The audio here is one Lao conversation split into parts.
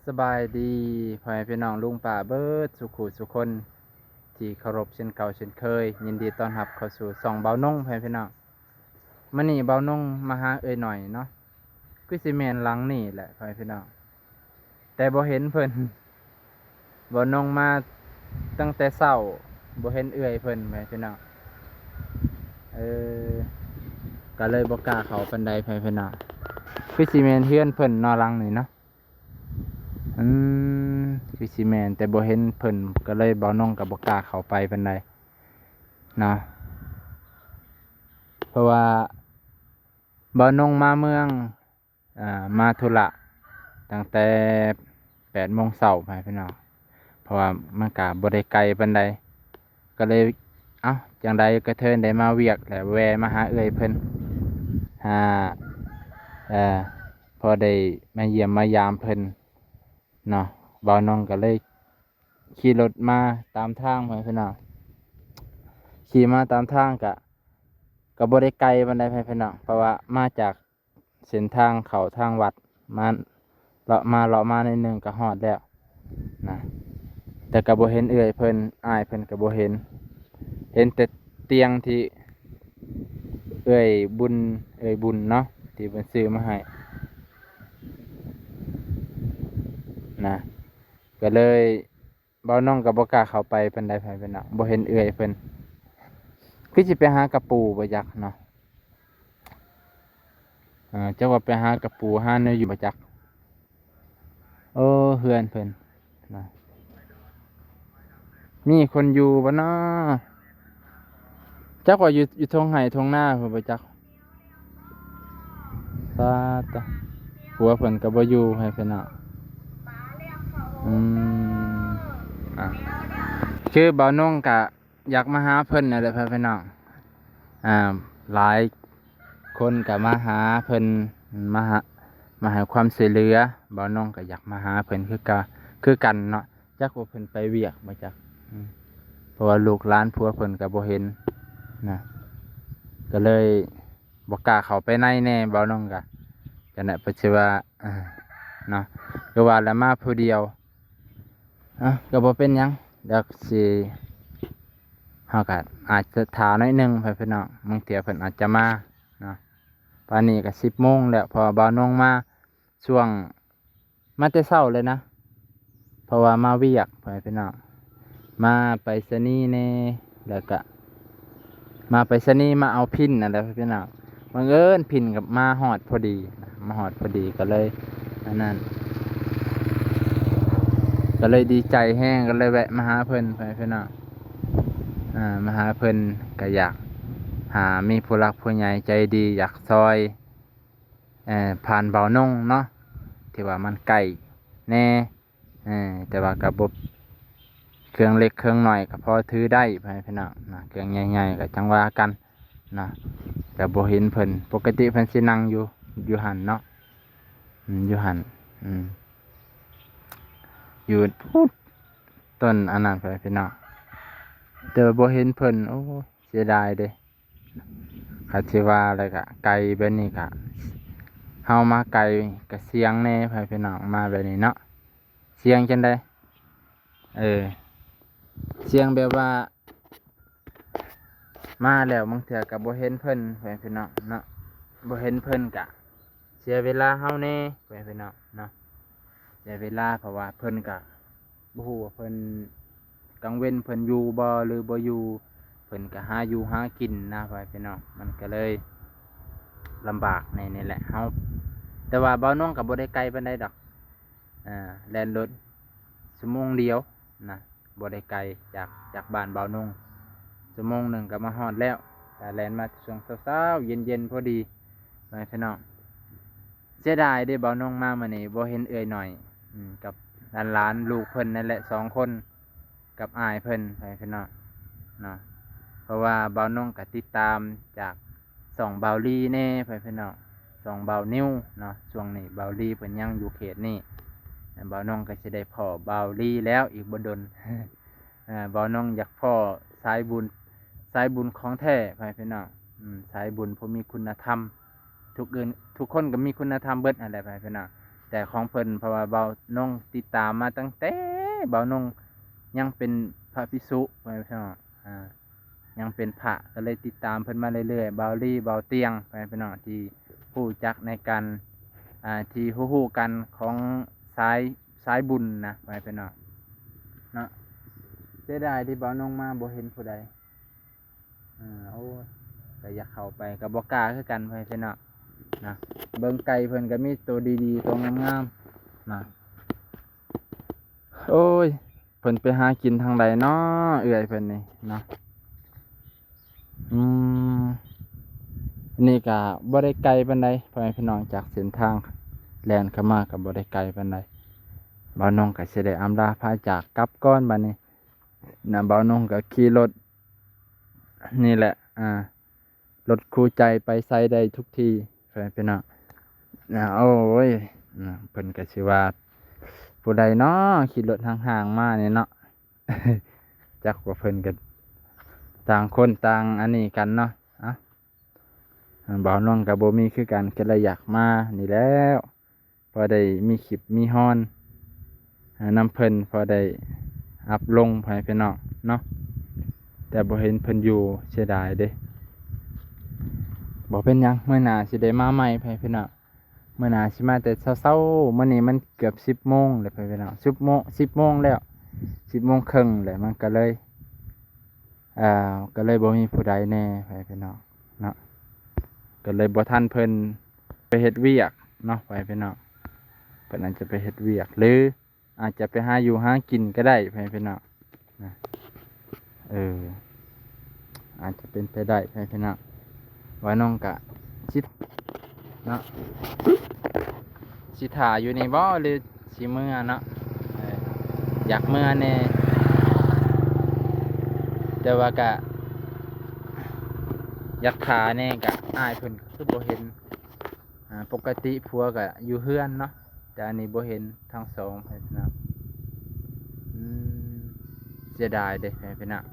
ສະບາຍດີພໍ່ແມ່ພີ່ນ້ອງລຸງປ້າເບິດສູ່ຄູ່ສູ່ຄົນທີ່ເຄົາລົບເຊັ່ນເກົ່າເຊັ່ນເຄີຍ. ຍິນດີຕ້ອນຮັບເຂົ້າສູ່ຊ່ອງບ່າວນົງ ພໍ່ແມ່ພີ່ນ້ອງ. ມື້ນີ້ບ່າວນົງມາຫາເອື້ອຍໜ້ອຍເນາະ, ຄືຊິແມ່ນຫຼັງນີ້ແຫຼະພໍ່ແມ່ພີ່ນ້ອງ, ແຕ່ບໍ່ເຫັນເພິ່ນ. ບ່າວນົງມາຕັ້ງແຕ່ເຊົ້າ ບໍ່ເຫັນເອື້ອຍເພິ່ນ ພໍ່ແມ່ພີ່ນ້ອງ. ເອີ ກໍເລີຍບໍ່ກ້າເຂົ້າປານໃດ ພໍ່ແມ່ພີ່ນ້ອງ. ຄືຊິແມ່ນເຮືອນເພິ່ນເນາະ ຫຼັງນີ້ເນາະ. ອືມ ຄືຊິແມ່ນ ແຕ່ບໍ່ເຫັນເພິ່ນ ກໍເລີຍບ່າວນົງກໍບໍ່ກ້າເຂົ້າໄປປານໃດເນາະ. ເພາະວ່າບ່າວນົງມາເມືອງ ອ່າ ມາທຸລະຕັ້ງແຕ່ແປດໂມງເຊົ້າ ພໍ່ແມ່ພີ່ນ້ອງ, ເພາະວ່າມັນກະບໍ່ໄດ້ໄກປານໃດ. ກໍເລີຍ ເອົ້າ ຈັ່ງໃດກະເທີນໄດ້ມາວຽກ ແລ້ວແວ່ມາຫາເອື້ອຍເພິ່ນ ຫາ ເອີ ພໍໄດ້ມາຢ້ຽມມາຢາມເພິ່ນເນາະ. ບ່າວນົງກໍເລີຍຂີ່ລົດມາຕາມທາງ ພໍ່ແມ່ພີ່ນ້ອງ, ຂີ່ມາຕາມທາງກະ ກໍບໍ່ໄດ້ໄກປານໃດ ພໍ່ແມ່ພີ່ນ້ອງ, ເພາະວ່າມາຈາກ ເສັ້ນທາງເຂົ້າທາງວັດ ມາເລາະມາເລາະມາໜ້ອຍໜຶ່ງກໍຮອດແລ້ວນະ. ແຕ່ກໍບໍ່ເຫັນເອື້ອຍເພິ່ນ ອ້າຍເພິ່ນກໍບໍ່ເຫັນ, ເຫັນແຕ່ຕຽງທີ່ເອື້ອຍບຸນ ເອື້ອຍບຸນເນາະ ທີ່ເພິ່ນຊື້ມາໃຫ້ນະ. ກໍເລີຍ ບ່າວນົງກໍບໍ່ກ້າເຂົ້າໄປປານໃດ ພໍ່ແມ່ພີ່ນ້ອງ, ບໍ່ເຫັນເອື້ອຍເພິ່ນ. ຄືຊິໄປຫາກະປູບໍ່ຈັກເນາະ, ເອີ ຈັກວ່າໄປຫາກະປູຫາແນວຢູ່ບໍ່ຈັກ. ໂອ້ ເຮືອນເພິ່ນນະ ມີຄົນຢູ່ບໍ່ເນາະ? ຈັກວ່າຢູ່ ຢູ່ທົ່ງໄຮ່ທົ່ງນາພຸ້ນບໍ່ຈັກ. ປາດໂທ້ ຜົວເພິ່ນກໍບໍ່ຢູ່ໃຫ້ເພິ່ນເນາະ. ອືມ ອ່າ ຄືບ່າວນົງກະຢາກມາຫາເພິ່ນນັ້ນແຫຼະ ພໍ່ແມ່ພີ່ນ້ອງ. ອ່າ ຫຼາຍຄົນກໍມາຫາເພິ່ນ ມາຫາ ມາໃຫ້ຄວາມຊ່ວຍເຫຼືອ. ບ່າວນົງກໍຢາກມາຫາເພິ່ນຄືກະ ຄືກັນເນາະ. ຈັກວ່າເພິ່ນໄປວຽກບໍ່ຈັກ ອືມ ເພາະວ່າລູກຫຼານຜົວເພິ່ນກໍບໍ່ເຫັນນະ, ກໍເລີຍບໍ່ກ້າເຂົ້າໄປໃນແດ່. ບ່າວນົງກໍ ຈັ່ງໃດ ເພິ່ນຊິວ່າ ເອີ ເນາະ, ຄືວ່າລະມາຜູ້ດຽວ. ເອົ້າ ກໍບໍ່ເປັນຫຍັງ, ດຽວຊິ ເຮົາກໍອາດຈະຖ້າໜ້ອຍໜຶ່ງ ພໍ່ແມ່ພີ່ນ້ອງ, ບາງເທື່ອເພິ່ນອາດຈະມາເນາະ. ປານນີ້ກໍສິບໂມງແລ້ວ, ເພາະວ່າບ່າວນົງມາ ຊ່ວງ ມາແຕ່ເຊົ້າເລີຍນະ, ເພາະວ່າມາວຽກ ພໍ່ແມ່ພີ່ນ້ອງ, ມາໄປສະນີແດ່ ແລ້ວກະມາໄປສະນີ ມາເອົາພິນນັ້ນແຫຼະ ພໍ່ແມ່ພີ່ນ້ອງ. ບັງເອີນພິນກໍມາຮອດພໍດີນະ, ມາຮອດພໍດີ ກໍເລີຍອັນນັ້ນ ກໍເລີຍດີໃຈແຮງ, ກໍເລີຍແວະມາຫາເພິ່ນ ພໍ່ແມ່ພີ່ນ້ອງ. ອ່າ ມາຫາເພິ່ນ ກໍຢາກຫາມີຜູ້ຫຼັກຜູ້ໃຫຍ່ໃຈດີ ຢາກຊ່ອຍ ເອີ ຜ່ານບ່າວນົງເນາະ, ທີ່ວ່າມັນໃກ້ແດ່ ເອີ ແຕ່ວ່າກໍບໍ່ ເຄື່ອງເລັກເຄື່ອງນ້ອຍກໍພໍຖືໄດ້ ພໍ່ແມ່ພີ່ນ້ອງນະ, ເຄື່ອງໃຫຍ່ໆກໍຈັ່ງວ່າກັນນະ. ກໍບໍ່ເຫັນເພິ່ນ, ປົກກະຕິເພິ່ນຊິນັ່ງຢູ່ ຢູ່ຫັ້ນເນາະ, ອືມ ຢູ່ຫັ້ນ ອືມ ຢູ່ພຸ້ນ ຕົ້ນອັນນັ້ນ ພໍ່ແມ່ພີ່ນ້ອງ, ແຕ່ວ່າບໍ່ເຫັນເພິ່ນ. ໂອ້ ເສຍດາຍເດ້. ຄັນຊິວ່າແລ້ວກະໄກແບບນີ້ກະ ເຮົາມາໄກກະສ່ຽງແດ່ ພໍ່ແມ່ພີ່ນ້ອງ, ມາແບບນີ້ເນາະ. ສ່ຽງຈັ່ງໃດ? ເອີ ສ່ຽງແບບວ່າ ມາແລ້ວບາງເທື່ອກະບໍ່ເຫັນເພິ່ນ ພໍ່ແມ່ພີ່ນ້ອງເນາະ, ບໍ່ເຫັນເພິ່ນກະເສຍເວລາເຮົາແດ່ ພໍ່ແມ່ພີ່ນ້ອງເນາະ. ເສຍເວລາ ເພາະວ່າເພິ່ນກະ ບໍ່ຮູ້ວ່າເພິ່ນ ກາງເວັນເພິ່ນຢູ່ບໍ່ ຫຼືບໍ່ຢູ່, ເພິ່ນກໍຫາຢູ່ຫາກິນນະ ພໍ່ແມ່ພີ່ນ້ອງ, ມັນກໍເລີຍລຳບາກໃນນີ້ແຫຼະເຮົາ. ແຕ່ວ່າບ່າວນົງກໍບໍ່ໄດ້ໄກປານໃດດອກ, ອ່າ ແລ່ນລົດຊົ່ວໂມງດຽວນະ, ບໍ່ໄດ້ໄກຈາກ ຈາກບ້ານບ່າວນົງ, ຊົ່ວໂມງໜຶ່ງກໍມາຮອດແລ້ວ. ຖ້າແລ່ນມາຊ່ວງເຊົ້າໆ ເຢັນໆ ພໍດີ ພໍ່ແມ່ພີ່ນ້ອງ. ເສຍດາຍເດ້ ບ່າວນົງມາມື້ນີ້ບໍ່ເຫັນເອື້ອຍໜ້ອຍ ອືມ ກັບຫຼານໆ ລູກເພິ່ນນັ້ນແຫຼະສອງຄົນ ກັບອ້າຍເພິ່ນ ພໍ່ແມ່ພີ່ນ້ອງເນາະ. ເພາະວ່າບ່າວນົງກໍຕິດຕາມຈາກຊ່ອງບ່າວລີແດ່ ພໍ່ແມ່ພີ່ນ້ອງ, ຊ່ອງບ່າວນິວເນາະ. ຊ່ວງນີ້ບ່າວລີເພິ່ນຍັງຢູ່ເຂດນີ້, ບ່າວນົງກໍຊິໄດ້ພໍ້ບ່າວລີແລ້ວອີກບໍ່ດົນ. ອ່າ ບ່າວນົງຢາກພໍ້ສາຍບຸນ ສາຍບຸນຂອງແທ້ ພໍ່ແມ່ພີ່ນ້ອງ, ອືມ ສາຍບຸນຜູ້ມີຄຸນນະທຳ. ທຸກອື່ນ ທຸກຄົນກໍມີຄຸນນະທຳເບິດຫັ້ນແຫຼະ ພໍ່ແມ່ພີ່ນ້ອງ, ແ ແຕ່ຂອງເພິ່ນ ເພາະວ່າບ່າວນົງຕິດຕາມມາຕັ້ງແຕ່ບ່າວນົງຍັງເປັນພະພິກສຸ ພໍ່ແມ່ພີ່ນ້ອງ ອ່າ ຍັງເປັນພະ ກໍເລີຍຕິດຕາມເພິ່ນມາເລື້ອຍໆ ບ່າວລີ ບ່າວຕຽງ ພໍ່ແມ່ພີ່ນ້ອງ ທີ່ຮູ້ຈັກໃນການ ອ່າ ທີ່ຮູ້ໆກັນຂອງສາຍ ສາຍບຸນນະ ພໍ່ແມ່ພີ່ນ້ອງເນາະ. ເສຍດາຍທີ່ບ່າວນົງມາບໍ່ເຫັນຜູ້ໃດ. ເອີ ໂອ້ຍ ກໍຢາກເຂົ້າໄປກໍບໍ່ກ້າຄືກັນ ພໍ່ແມ່ພີ່ນ້ອງນະ. ເບິ່ງໄກ່ເພິ່ນກໍມີໂຕດີໆ ໂຕງາມໆນະ. ໂອ້ຍ ເພິ່ນໄປຫາກິນທາງໃດເນາະ ເອື້ອຍເພິ່ນນີ້ເນາະ. ອືມ ອັນນີ້ກໍບໍ່ໄດ້ໄກປານໃດ ພໍ່ແມ່ພີ່ນ້ອງ ຈາກເສັ້ນທາງແລ່ນເຂົ້າມາກໍບໍ່ໄດ້ໄກປານໃດ. ບ່າວນົງກໍຊິໄດ້ອຳລາພາຈາກກັບກ່ອນບັດນີ້ນະ. ບ່າວນົງກໍຂີ່ລົດນີ້ແຫຼະ ອ່າ ລົດຄູ່ໃຈໄປໃສໄດ້ທຸກທີ່ ພໍ່ແມ່ພີ່ນ້ອງນະ. ໂອ້ຍ ນະ ເພິ່ນກໍຊິວ່າຜູ້ໃດເນາະ ຂີ່ລົດຫ້າງໆມານີ້ເນາະ. ຈັກວ່າເພິ່ນກໍຕ່າງຄົນຕ່າງອັນນີ້ກັນເນາະ. ເອົ້າ ບ່າວນົງກໍບໍ່ມີຄືກັນ ກໍເລີຍຢາກມານີ້ແຫຼ້ວ ພໍໄດ້ມີຄລິບມີຮອນນຳເພິ່ນ ພໍໄດ້ອັບລົງ ພໍ່ແມ່ພີ່ນ້ອງເນາະ. ແຕ່ບໍ່ເຫັນເພິ່ນຢູ່ ເສຍດາຍເດ້. ບໍ່ເປັນຫຍັງ ມື້ໜ້າຊິໄດ້ມາໃໝ່ ພໍ່ແມ່ພີ່ນ້ອງ. ມື້ໜ້າຊິມາແຕ່ເຊົ້າໆ ມື້ນີ້ມັນເກືອບສິບໂມງແລ້ວ ພໍ່ແມ່ພີ່ນ້ອງ ສິບໂມງ ສິບໂມງແລ້ວ ສິບໂມງເຄິ່ງແລ້ວ ມັນກໍເລີຍ ອ່າ ກໍເລີຍບໍ່ມີຜູ້ໃດແດ່ ພໍ່ແມ່ພີ່ນ້ອງເນາະ. ກໍເລີຍບໍ່ທັນເພິ່ນໄປເຮັດວຽກເນາະ ພໍ່ແມ່ພີ່ນ້ອງ. ເພິ່ນອາດຈະໄປເຮັດວຽກ ຫຼື ອາດຈະໄປຫາຢູ່ຫາກິນກໍໄດ້ ພໍ່ແມ່ພີ່ນ້ອງນະ. ເອີ ອາດຈະເປັນໄປໄດ້ ພໍ່ແມ່ພີ່ນ້ອງ. ວ່ານ້ອງກະຊິເນາະ ຊິຖ້າຢູ່ນີ້ບໍ່ ຫຼືຊິເມືອເນາະ. ເອີ ຢາກເມືອແດ່ ແຕ່ວ່າກະຢາກຖ້າແດ່ ກະອ້າຍເພິ່ນຄືບໍ່ເຫັນ. ອ່າ ປົກກະຕິຜົວກໍຢູ່ເຮືອນເນາະ ແຕ່ອັນນີ້ບໍ່ເຫັນທັງສອງ ພີ່ນ້ອງ. ອືມ ເສຍດາຍເດ້ ພີ່ນ້ອງ.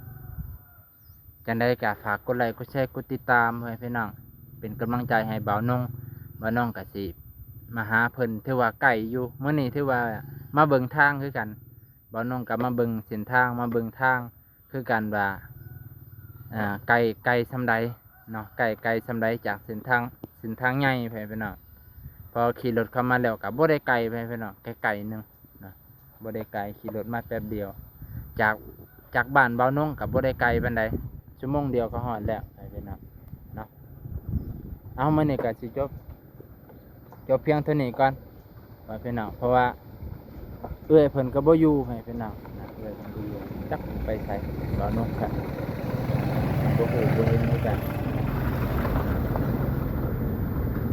ຈັ່ງໃດກໍຝາກກົດໄລ ກົດແຊ ກົດຕິດຕາມ ພີ່ນ້ອງ ເປັນກຳລັງໃຈໃຫ້ບ່າວນົງ. ບ່າວນົງກໍຊິມາຫາເພິ່ນ ຖືວ່າໃກ້ຢູ່ ມື້ນີ້ຖືວ່າມາເບິ່ງທາງຄືກັນ. ບ່າວນົງກໍມາເບິ່ງເສັ້ນທາງ ມາເບິ່ງທາງ ຄືກັນວ່າ ອ່າ ໄກ ໄກສ່ຳໃດເນາະ ໄກ ໄກສ່ຳໃດຈາກເສັ້ນທາງ ເສັ້ນທາງໃຫຍ່ ພີ່ນ້ອງ. ພໍຂີ່ລົດເຂົ້າມາແລ້ວກໍບໍ່ໄດ້ໄກ ພີ່ນ້ອງ ໃກ້ໆໜຶ່ງເນາະ ບໍ່ໄດ້ໄກ ຂີ່ລົດມາແປັບດຽວ. ຈາກ ຈາກບ້ານບ່າວນົງກໍບໍ່ໄດ້ໄກປານໃດ ຊົ່ວໂມງດຽວກໍຮອດແລ້ວ ພີ່ນ້ອງເນາະ. ເອົາ ມື້ນີ້ກໍຊິຈົບ ຈົບພຽງເທົ່ານີ້ກ່ອນ ພໍ່ແມ່ພີ່ນ້ອງ ເພາະວ່າເອື້ອຍເພິ່ນກໍບໍ່ຢູ່ ພໍ່ແມ່ພີ່ນ້ອງນະ. ເອື້ອຍເພິ່ນບໍ່ຢູ່ ຈັກໄປໃສ ບ່າວນົງກະບໍ່ຮູ້ບໍ່ເຫັນຄືກັນ.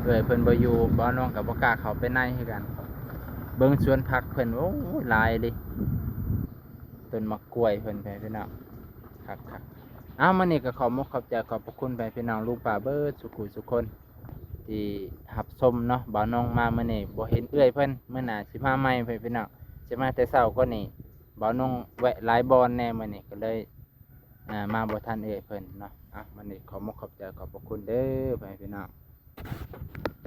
ເອື້ອຍເພິ່ນບໍ່ຢູ່ ບ່າວນົງກໍບໍ່ກ້າເຂົ້າໄປໃນຄືກັນ. ເບິ່ງສວນຜັກເພິ່ນ ໂອ້ ຫຼາຍເດ້ ຕົ້ນໝາກກ້ວຍເພິ່ນ ພໍ່ແມ່ພີ່ນ້ອງ ຄັກໆ. ເອົາ ມື້ນີ້ກໍຂອບມຸກຂອບໃຈ ຂອບພະຄຸນພໍ່ແມ່ພີ່ນ້ອງລຸງປ້າເບິດສູ່ຜູ້ສູ່ຄົນທີ່ຮັບຊົມເນາະ. ບ່າວນົງມາມື້ນີ້ບໍ່ເຫັນເອື້ອຍເພິ່ນ ມື້ໜ້າຊິມາໃໝ່ ພໍ່ແມ່ພີ່ນ້ອງ. ຊິມາແຕ່ເຊົ້າກວ່ານີ້ ບ່າວນົງແວະຫຼາຍບ່ອນແດ່ ມື້ນີ້ກໍເລີຍ ອ່າ ມາບໍ່ທັນເອື້ອຍເພິ່ນເນາະ. ເອົາ ມື້ນີ້ຂອບມຸກຂອບໃຈ ຂອບພະຄຸນເດີ ພໍ່ແມ່ພີ່ນ້ອງ.